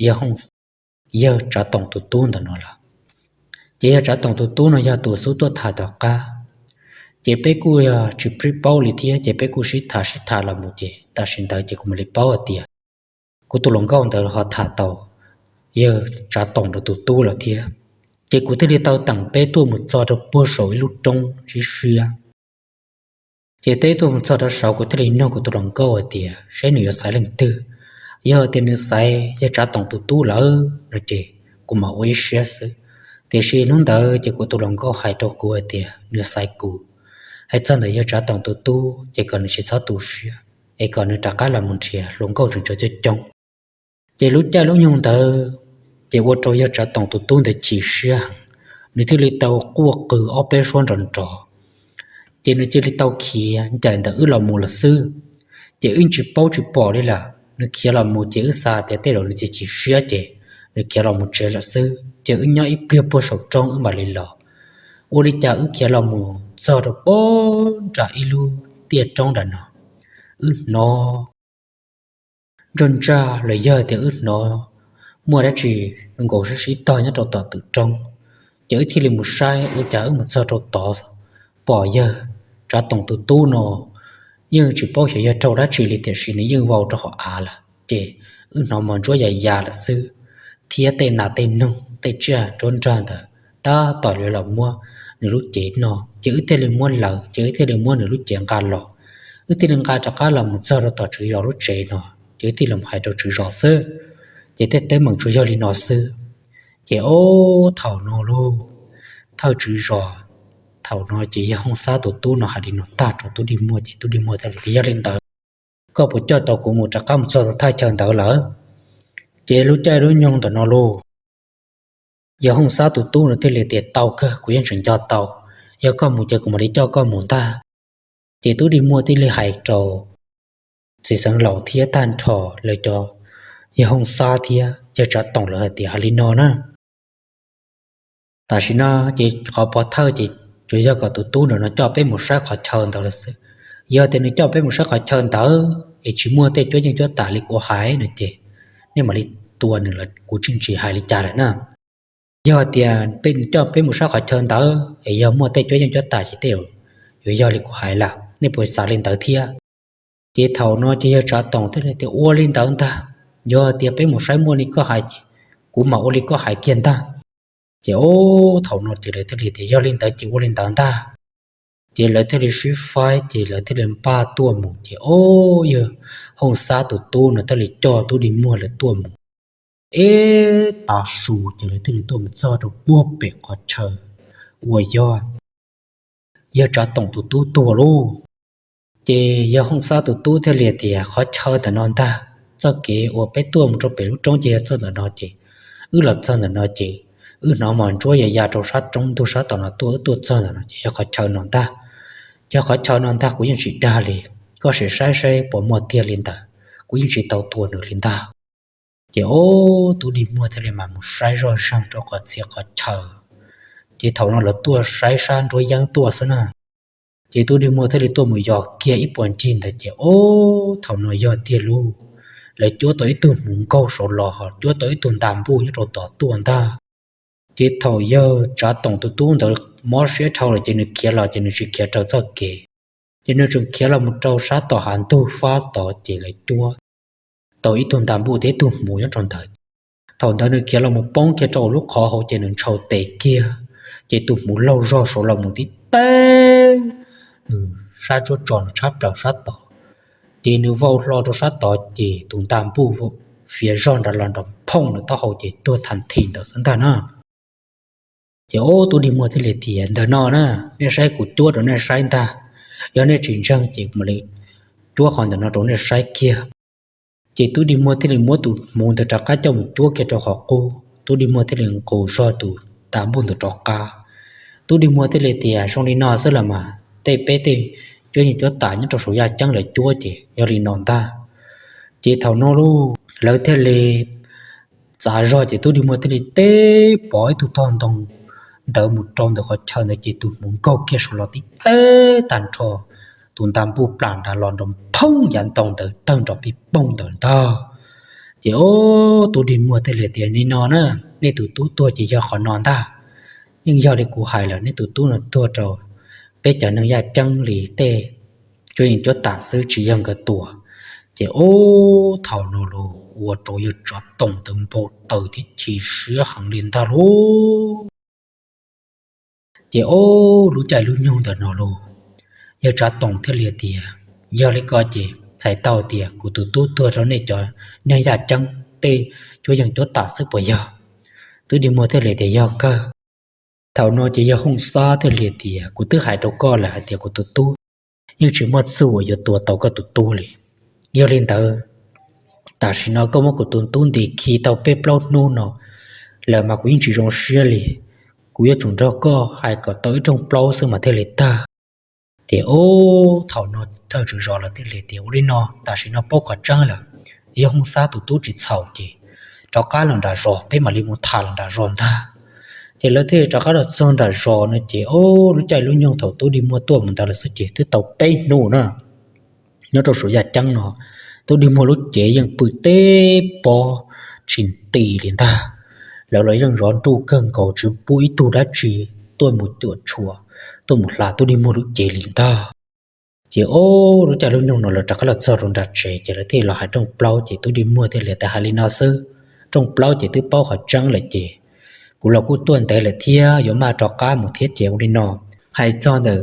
yawg Tsav Toom tus tub ntawm no lawm. Ces yawg Tsav Toom tus tub no yog tus xub tuaj tham tom qab, ces peb kuj yog tsis paub li thiab, ces peb kuj sib tham sib tham los mus ces tam sim ntawd ces kuv mam li paub hais tias kuv tus hluas nkauj ntawd ho tham tau yawg Tsav Toom rau tus tub lawm thiab. Ces kuv thiaj li tau teem peb tuaj mus txog rau puag saum ib lub roob siab siab. Ces peb tuaj mus txog rau saud kuv thiaj li nug kuv tus hluas nkauj hais tias seb nws yuav xaiv leej twg. Yog tias nws xaiv yawg Tsav Toom tus tub lawm no ces kuv mam ua ib siab xwb. Tiam sis hnub ntawd ces kuv tus hluas nkauj hais rau kuv hais tias nws xaiv kuv. Hais txog ntawm yawg Tsav Toom tus tub ces kom nws tsis txhob tu siab, es kom nws rov qab los mus nrhiav hluas nkauj tseem tsawg coob coob. Ces lub caij lub nyoog ntawd ces ua rau yawg Tsav Toom tus tub ntawd chim siab heev, nws thiaj li tau quaj qw ob peb suab nrov nrov. Ces nws cia li tau khiav ncaim ntawm wb los mus lawm xwb. Ces wb tsis paub tsis pom li lawm, nws khiav los mus ces wb xav tias tej zaum nws chim chim siab ces nws khiav los mus tsev lawm xwb. Ces wb nyob ib pliag puag saum roob wb mam li los. Ua li cas wb khiav los mus txog rau puag nram ib lub tiaj roob nram no, wb hnov ntsaj ntsaj los yog tias wb hnov muaj dab tsi nkaus sib sib tog nyob rau tom twm roob. Ces wb thiaj li mus saib, ua cas wb mus txog rau tod pom yawg Tsav Toom tus tub no yeej tsis paub xyov yog raug dab tsi li tiam sis nws yeej vau rau hauv av lawm. Ces wb hnov mos ntsuab ya ya lawm xwb, thiab tej nas tej noog tej tsiaj nruab nrag ntawd tab tom yuav los muab nws lub cev no. Ces wb thiaj li muab lawv, ces wb thiaj li muab nws lub cev nqa los. Wb thiaj li nqa rov qab los mus txog rau tom tswv zos lub tsev no, ces wb thiaj li mus hais rau tswv zos xwb. Ces tej teeb meem tsuas yog li no xwb. Ces ob thaum no lauj, thawj tswv zos, thaum no ces yawg Hooj Xab tus tub no hais li no tag rau tub Dig Muag ces tub Dig Muag thiaj li tias, Yog li ntawd, koj puas coj tau kuv mus rov qab mus txog rau thaj chaw ntawd lawm? Ces lub caij lub nyoog ntawm no lauj, yawg Hooj Xab tus tub no thiaj li tias, Tau kawg, kuv yeej tseem nco tau. Yog koj mus ces kuv mam li coj koj mus ntag. Ces tub Dig Muag thiaj li hais rau txiv xeev laus thiab tag nrho lawv cov, yawg Hooj Xab thiab yawg Tsav Toom lawv hais tias, Hais li no na, tam sim no ces qhov pov thawj ces tsuas yog kom tus tub ntawm no coj peb mus saib qhov chaw ntawd lawm xwb. Yog tias nws coj peb mus saib qhov chaw ntawd es tsis muaj tej cuab yeej cuab tam li kuv hais no ces nej mam li tua nws los kuv tsis hais li cas lawm na. Yog tias nws coj peb mus saib qhov chaw ntawd es yog muaj tej cuab yeej cuab tam ces tej zaum yuav yog li kuv hais lawm, nej puas xav li ntawd thiab? Ces thaum no ces yawg Tsav Toom thiaj li tias, Ua li ntawd ntag, yog tias peb mus saib muaj li koj hais ces kuv mam ua li koj hais kiag ntag. Ces ob thaum no ces lawv thiaj li tias, Yog li ntawd ces ua li ntawd ntag. Ces lawv thiaj li sib faib ces lawv thiaj li npaj tuaj mus ces ob yawg Hooj Xab tus tub no thiaj li coj tub Dig Muag lawv tuaj mus ib tav su ces lawv thiaj li tuaj mus txog rau puag pem qhov chaw uas yog yawg Tsav Toom tus tub tuag lauj. Ces yawg Hooj Xab tus tub thiaj li tias, Qhov chaw ntawm no ntag, txoj kev uas peb tuaj mus rau pem lub roob ces yog txog ntawm no ces wb los txog ntawm no ces wb hnov mos ntsuab ya ya rau sab roob ntug sab tom no tuaj, wb tuaj txog ntawm no ces yog qhov chaw no ntag. Ces qhov chaw no ntag kuv yeej tsis dag li, koj sim saib saib puas muaj tiag li ntawd, kuv yeej tsis tau tua nws li ntag. Ces ob tub Dig Muag thiaj li mam mus saib zoj zeeg rau qhov txhia qhov chaw. Ces thaum no lawv tuaj saib sab nruab yeeb tuaj xwb na. Ces tub Dig Muag thiaj li tuaj mus yos kiag ib puas ncig ntawd ces ob thaum no yog tiag lauj, lawv cuab tau ib tug hmuv nkaug saud los, cuab tau ib tug nta npuj nyob rau tom tuaj ntag. Ces thaum yawg Tsav Toom tus tub ntawd mob siab dhau lawm ces nws khiav los ces nws tsis khiav raws txoj kev, ces nws tseem khiav los mus rau sab tom hav ntug fab tod ces lawv cuab tau ib tug nta npuj thiab ib tug hmuv nyob rau ntawd. Thaum ntawd nws khiav los mus poob kiag rau lub qhov hauv ces nws ntshau tes kiag, ces tus hmuv laug zog saud los mus tib teb nws sab tsuab tso nws tshab plaws sab tod, ces nws vau hlo rau sab tod ces tus nta npuj fiav zog nrad los nrov phooj nws taub hau ces tuag thas thi ntawd xwb ntag na. Ces ub, tub dig muag thiaj li tias, Ntawm no na, nej saib kuv cuab rau nej saib ntag, yog nej tsis ntseeg ces kuv mam li cuab qhov ntawm no rau nej saib kiag. Ces tub dig muag thiaj li muab tus hmuv ntawd rov qab coj mus cuab kiag rau qhov qub, tub dig muag thiaj li nqus zog tus nta npuj ntawd rov qab. Tub dig muag thiaj li tias, Zoo li no xwb los mas, tej peb tej cuab yeej cuab tam nyob rau saum yaj ceeb lawv cuab ces yog li no ntag. Ces thaum no lauj, lawv thiaj li txav zog ces tub dig muag thiaj li teb pov ib tug tog ntoo ntawd mus rau ntawm qhov chaw ntawd ces tus hmuv nkaug kiag saud los tib teb tag nrho, tus nta npuj plam nrad los nrov phooj yav ntoo ntawd tawg nrov pij poog ntawd ntag. Ces ub, tub dig muag thiaj li tias, Li no na, nej tus tub tuag ces yog qhov no ntag. Yeej yog li kuv hais lawm, nej tus tub no tuag rau peb cov neeg yaj ceeb li tej cuab yeej cuab tam xwb tsis yog nkawd tua. Ces ub, thaum no lauj, ua rau yawg Tsav Toom ntawd npau taws thiab chim siab heev li ntag lauj. Ces ub, lub caij lub nyoog ntawm no lauj, yawg Tsav Toom thiaj li tias, Yog li ko ces txhais tau tias kuv tus tub tuag rau nej cov neeg yaj ceeb tej cuab yeej cuab tam xwb puas yog? Tub dig muag thiaj li tias, Yog kawg. Thaum no ces yawg Hooj Xab thiaj li tias, Kuv twb hais rau koj lawm hais tias kuv tus tub yeej tsis muaj txuj uas yuav tua tau koj tus tub li. Yog li ntawd, tam sim no koj muab kuv tus tub nti khi tau peb plaub hnub no lawm mas kuv yeej tsis zoo siab li. Kuv yuav tsum nrog koj hais kom tau ib rooj plaub xwb mas thiaj li tag. Ces ub, thaum no thawj tswv zos lawv thiaj li tias, Ua li no, tam sim no paub qhov tseeb lawm, yog Hooj Xab tus tub tsis txhaum ces rov qab los nram zos, peb mam li mus tham los nram zos ntag. Ces lawv thiaj li rov qab los txog nram zos no ces ub, lub caij lub nyoog thaum tub dig muag tuaj mus ntawd lawm xwb ces twb tau peb hnub na. Nyob rau saum yaj ceeb no, tub dig muag lub cev yeej pw teb pob tsis nti li ntag. Lawv los yeej zov nruj kawg nkaus tsis pub ib tug dab tsi tuaj mus cuam tshuam, tuaj mus hla tub dig muag lub cev li ntag. Ces ub, lub caij lub nyoog no lawv rov qab los txog rau nram tsev ces lawv thiaj los hais rooj plaub ces tub dig muag thiaj li tias, Hais li no xwb, rooj plaub ces twb paub qhov tseeb lawm ces kuv los kuj tuaj ntev lawm thiab yuav maj rov qab mus thiab ces ua li no, hais txog ntawm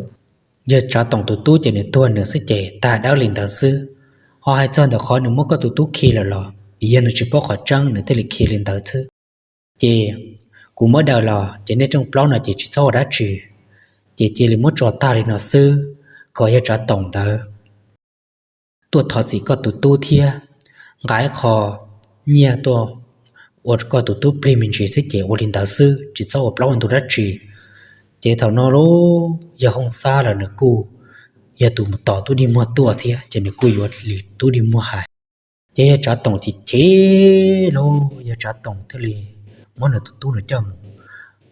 yawg Tsav Toom tus tub ces nws tuag nws xwb ces tag dawb li ntawd xwb. Ho hais txog ntawm qhov nws muab koj tus tub khi lawm los yog nws tsis paub qhov tseeb nws thiaj li khi li ntawd xwb. Ces kuv muab daws los ces nej rooj plaub no ces tsis txhob ua dab tsi, ces cia li muab tso tag li no xwb, kom yawg Tsav Toom ntawd tuaj thov txim koj tus tub thiab nqa ib qho nyiaj tuaj ua koj tus tub plig me ntsis xwb ces ua li ntawd xwb, tsis txhob ua plaub ua ntug dab tsi. Ces thaum no lauj, yawg Hooj Xab los nws kuj yog tus mus tos tub dig muag tuaj thiab ces nws kuj yuav li tub dig muag hais. Ces yawg Tsav Toom ces chim lauj, yawg Tsav Toom thiaj li muab nws tus tub nws coj mus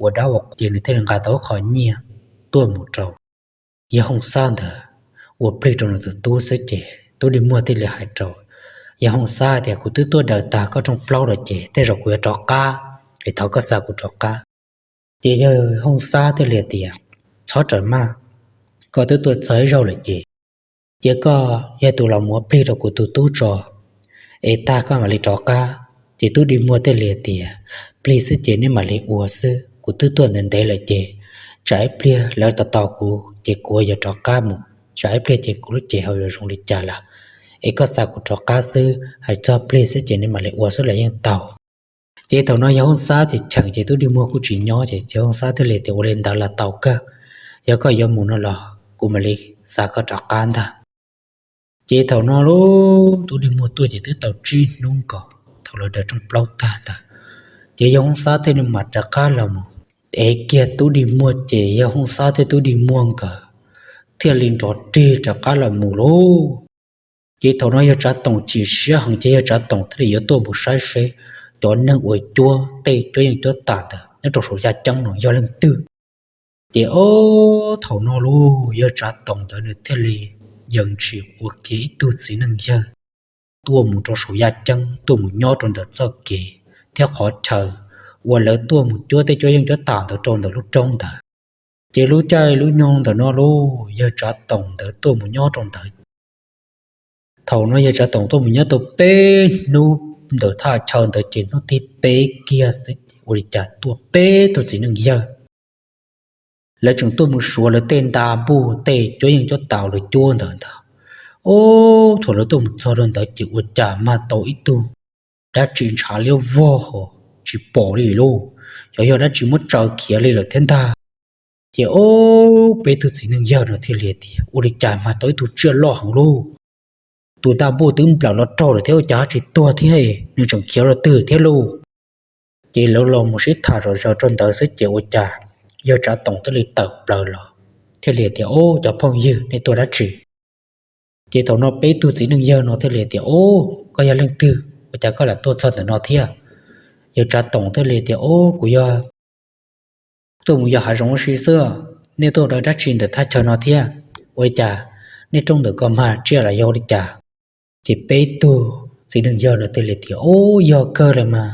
ua dab ua qhua ces nws thiaj li nqa tau ib qho nyiaj tuaj mus rau yawg Hooj Xab ntawd ua plig rau nws tus tub xwb ces tub dig muag thiaj li hais rau yawg Hooj Xab tias, Kuv twb tuaj daws tag koj rooj plaub lawm ces tej zaum kuv yuav rov qab, es thov koj xa kuv rov qab. Ces yawg Hooj Xab thiaj li tias, Txhob raws maj, koj twb tuaj txog ib zaug lawm ces cia koj yog tus los muav plig rau kuv tus tub tso, es tag koj mam li rov qab. Ces tub dig muag thiaj li tias, Plig xwb ces neb mam li ua xwb, kuv twb tuaj ntev ntev lawm ces tsam ib pliag lawv tos tos kuv ces kuv yuav rov qab mus, tsam ib pliag ces kuv lub cev ho yuav zoo li cas lawm, es koj xa kuv rov qab xwb, hais txog plig xwb ces neb mam li ua xwb los yeej tau. Ces thaum no yawg Hooj Xab ces cheem ces tub dig muag kuj tsis nyob ces yawg Hooj Xab thiaj li tias, Ua li ntawd los tau kawg, yog koj yuav mus no los kuv mam li xa koj rov qab ntag. Ces thaum no lauj, tub dig muag tuaj ces twb tau tsib hnub nkaus thaum lawv daws rooj plaub tag ntawd, ces yawg Hooj Xab thiaj li mam rov qab los mus ev kiag tub dig muag ces yawg Hooj Xab thiab tub dig muag nkawd thiaj li nrov rig rov qab los mus lauj. Ces thaum no yawg Tsav Toom chim siab heev ces yawg Tsav Toom thiaj li yuav tuaj mus saib seb cov neeg uas cuab tej cuab yeej cuab tam ntawd nyob rau saum yaj ceeb no yog leej twg. Ces ob thaum no lauj, yawg Tsav Toom ntawd nws thiaj li yees ntsis ua kiag ib tug txiv neej yawg tuaj mus rau saum yaj ceeb tuaj mus nyob rau ntawm txoj kev thiab qhov chaw uas lawv tuaj mus cuab tej cuab yeej cuab tam ntawd rau ntawm lub roob ntawd. Ces lub caij lub nyoog ntawm no lauj, yawg Tsav Toom ntawd tuaj mus nyob rau ntawd. Thaum no yawg Tsav Toom tuaj mus nyob tau peb hnub ntawm thaj chaw ntawd ces hnub thib peb kiag xwb ua li cas tuaj peb tug txiv neej yawg, lawv tseem tuaj mus suav lawv tej nta npuj tej cuab yeej cuab tam lawv cuab ntawd ntag. Ub, thaum lawv tuaj mus txog rau ntawd ces ua cas mag tau ib tug dab tsi ntshav liab vog tsis pom li lauj, xyov yog dab tsi muab tsaws khiav li lawm thiab ntag. Ces ub, peb tug txiv neej yawg no thiaj li tias ua li cas mag tau ib tug tsiaj loj heev lauj, tus nta npuj twb nplawm los raug lawm thiab ua cas ho tsis tuag thiab, nws tseem khiav rau twg thiab lauj. Ces lawv los mus sib tham zom zaws rau ntawd xwb ces ua cas yawg Tsav Toom thiaj li tawm plaws los thiaj li tias, Ub, cov phooj ywg, nej tuaj dab tsi? Ces thaum no peb tug txiv neej yawg no thiaj li tias, Ub, koj yog leej twg ua cas koj lam tuaj txog ntawm no thiab? Yawg Tsav Toom thiaj li tias, Ub, kuv yog tuaj mus yos hav zoov ua si xwb. Nej tuaj ua dab tsi ntawm thaj chaw no thiab? Ua li cas nej rooj ntawm ko mag tsiaj los yog ua li cas? Ces peb tug txiv neej yawg no thiaj li tias, Ub, yog kawg los mas,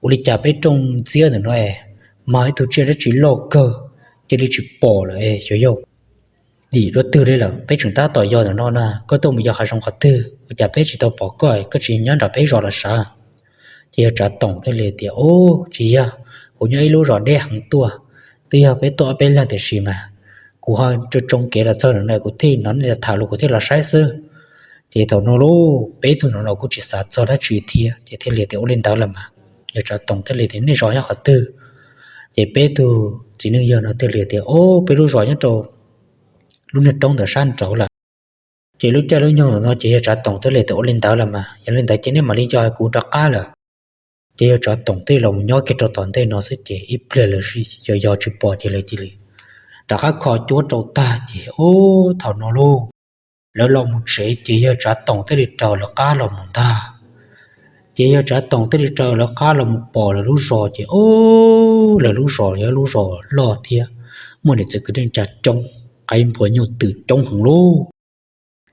ua li cas peb rooj ntxiab ntawm no es mag ib tug tsiaj dab tsi loj kawg, cia li tsis pom lawm es xyov yog dim dua twg li lawm. Peb tseem tab tom yos ntawm no na, koj tuaj mus yos hav zoov qhov twg ua cas peb tsis tau pom koj, koj tsis nyob nram peb zos los sav? Ces yawg Tsav Toom thiaj li tias, Ub, tsis yog, kuv nyob ib lub zos deb heev tuaj, twb yog peb tuaj ob peb leeg tiam sis mas kuv ho tsoo tsoo kev los txog ntawm no kuv thiaj hnov nej tham los kuv thiaj los saib xwb. Ces thaum no lauj, peb tug no los kuj tsis xav txog dab tsi thiab ces thiaj li tias, Ua li ntawd los mas, yawg Tsav Toom thiaj li tias, Nej zos nyob qhov twg? Ces peb tug txiv neej yawg no thiaj li tias, Ub, peb lub zos nyob rau lub niag roob ntawm sab nraud lawm. Ces lub caij lub nyoog ntawm no ces yawg Tsav Toom thiaj li tias, Ua li ntawd los mas, yog li ntawd ces nej mam li yos, kuv rov qab lawm. Ces yawg Tsav Toom thiaj los mus nyob kiag rau tom ntej no xwb ces ib pliag lawv yos yos tsis pom ces lawv cia li rov qab kho cuab rau tag ces ub, thaum no lauj, lawv los mus tsev ces yawg Tsav Toom thiaj li raws lawv qab los mus ntag. Ces yawg Tsav Toom thiaj li raws lawv qab los mus pom lawv lub zos ces ub, lawv lub zos yog lub zos loj thiab muaj niam txiv kwv tij neej tsa coob, qaib npua nyuj twm coob heev lauj.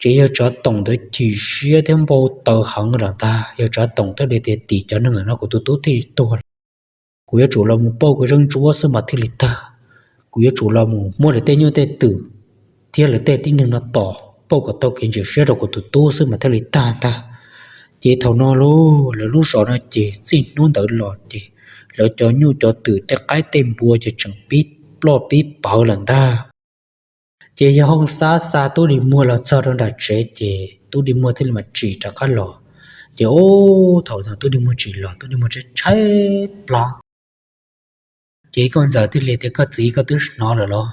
Ces yawg Tsav Toom ntawd chim siab thiab npau taws heev lawm ntag. Yawg Tsav Toom thiaj li tias, Tim cov neeg ntawm no kuv tus tub thiaj li tuag lawm. Kuv yuav tsum los mus pauj kuv zeb ntsuab xwb mas thiaj li tag. Kuv yuav tsum los mus muab lawv tej nyuj tej twm thiab lawv tej tib neeg no tom pauj kom tau kev ntseem siab rau kuv tus tub xwb mas thiaj li tag ntag. Ces thaum no lauj, lawv lub zos no ces txij hnub ntawd los ces lawv cov nyuj cov twm tej qaib tej npua ces tseem pib ploj pib pawv lawm ntag. Ces yawg Hooj Xab xa Tub Dig Muag los txog rau nram tsev ces Tub Dig Muag thiaj li mam tsim rov qab los. Ces ub, thaum no Tub Dig Muag tsim los, Tub Dig Muag tshaib tshaib plab. Ces Nkauj Ntxawm thiaj li tias, Koj txiv, koj twb hnov lawm los?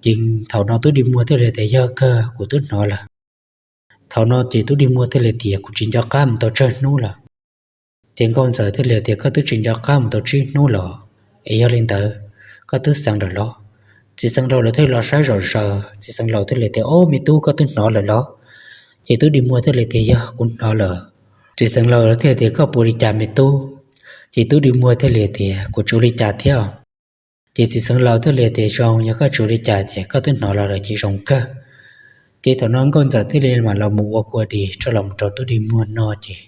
Ces thaum no Tub Dig Muag thiaj li tias, Yog kawg, kuv twb hnov lawm. Thaum no ces Tub Dig Muag thiaj li tias, Kuv tsis nco qab mus tau tsawg hnub lawm. Ces Nkauj Ntxawm thiaj li tias, Koj twb tsis nco qab mus tau tsib hnub los? Es yog li ntawd, koj twb xeev lawm los? Txiv xeev laus lawv thiaj los saib zom zaws, txiv xeev laus thiaj li tias, Ob, me tub, koj twb hnov lawm los? Ces Tub Dig Muag thiaj li tias, Yog, kuv hnov lawm. Txiv xeev laus lawv thiaj tias, Koj puas ua li cas me tub? Ces Tub Dig Muag thiaj li tias, Kuv tsis ua li cas thiab. Ces txiv xeev laus thiaj li tias, Zoo, yog koj tsis ua li cas ces koj twb hnov los lawm ces zoo kawg. Ces thaum no Nkauj Ntxawm thiaj li mam los mus ua kua dis tso los rau Tub Dig Muag no ces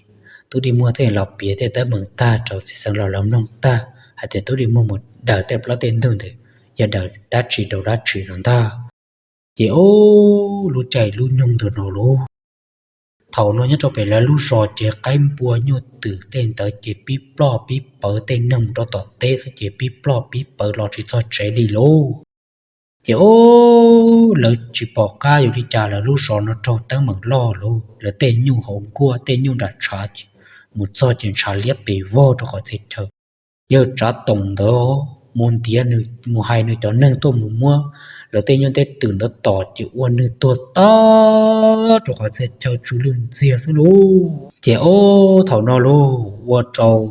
Tub Dig Muag thiaj los piav tej teeb meem tag rau txiv xeev laus lawv mloog tag hais tias Tub Dig Muag mus daws tej plaub tej ntug ntawd yog daws dab tsi rau dab tsi no ntag. Ces ub, lub caij lub nyoog ntawm no lauj, thaum no nyob rau pem lawv lub zos ces qaib npua nyuj twm tej ntawd ces pib ploj pib pawv, tej neeg mus rau tom teb xwb ces pib ploj pib pawv los tsis txog tsev li lauj. Ces ub, lawv tsis pom qab yuav li cas, lawv lub zos no raug teeb meem loj lauj, lawv tej nyuj hauv nkuaj tej nyuj nram tshav ces mus txog ces ntshav liab pes vog rau qhov txhia chaw. Yawg Tsav Toom ntawd mus ntiav nws, mus hais nws cov neeg tuaj mus muab lawv tej nyuj tej twm ntawd tom ces ua nws tuag tag rau qhov txhia chaw tsw lwj ntxiag xwb lauj. Ces ub, thaum no lauj, ua rau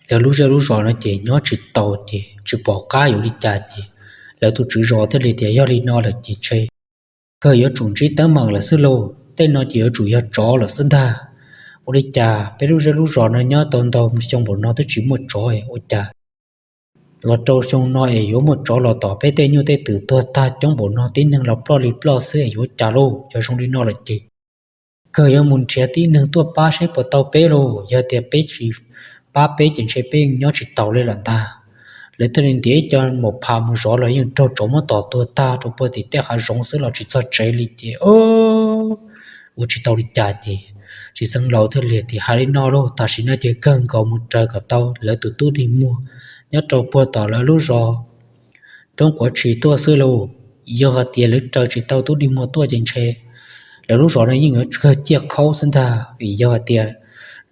lawv lub zej lub zos no ces nyob tsis tau ces tsis pom qab yuav li cas ces lawv tus tswv zos thiaj li tias, Yog li no lawm ces ntshe kawg yuav tsum ntsib teeb meem lawm xwb lauj, tej no ces yuav tsum yog tsov lawm xwb ntag. Ua li cas peb lub zej lub zos no nyob tau ntau xyoo npaum no twb tsis muaj tsov, ua cas los rau xyoo no es yuav muaj tsov los tom peb tej nyuj tej twm tuag tag coob npaum no, tib neeg los ploj li ploj xwb es yuav cas lauj? Yog zoo li no lawm ces kawg yuav mus nrhiav tib neeg tuaj pab seb puas tau peb lauj. Yog tias peb tsis pab peb ces ntshe peb nyob tsis taus li lawm ntag. Lawv thiaj li ntiav ib co maum phas mus zov los yeej raug tsov muab tom tuag tag rau puag tim tej hav zoov xwb los tsis txog tsev li ces ua tsis tau li cas ces txiv xeev laus thiaj li hais li no lauj, tam sim no ces kawg nkaus mus raws kom tau lawv tus tub dig muag nyob rau puag tom lawv lub zos roob quav tshis tuaj xwb lauj. Yog hais tias lawv raws tsis tau tub dig muag tuaj ces ntshe lawv lub zos no yeej yuav kawg ciaj khaub xwb ntag, vim yog hais tias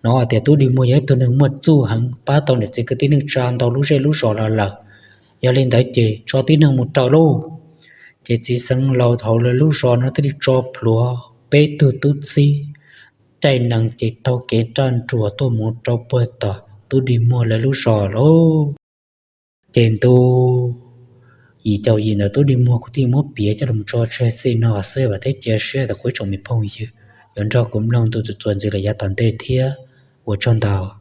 hnov hais tias tub dig muag yog ib tug neeg muaj txuj heev, pab tau niam txiv kwv tij neej tsa ntau lub zej lub zos los lawm. Yog li ntawd ces tso tib neeg mus raws lauj. Ces txiv xeev laus hauv lawv lub zos no thiaj li tso plhuav peb tug tub txib caij nees ces taug kev raj nruas tuaj mus rau puag tom tub dig muag lawv lub zos lauj. Ces ntu yim caum yim ntawm tub dig muag kuv thiaj muab piav coj los tso tseg txij no xwb, vam thiab cia siab tias kuv ib tsoom me phooj ywg yuav nrog kuv mloog ntu txuas ntxiv los yav tom ntej thiab. Ua tsaug ntau.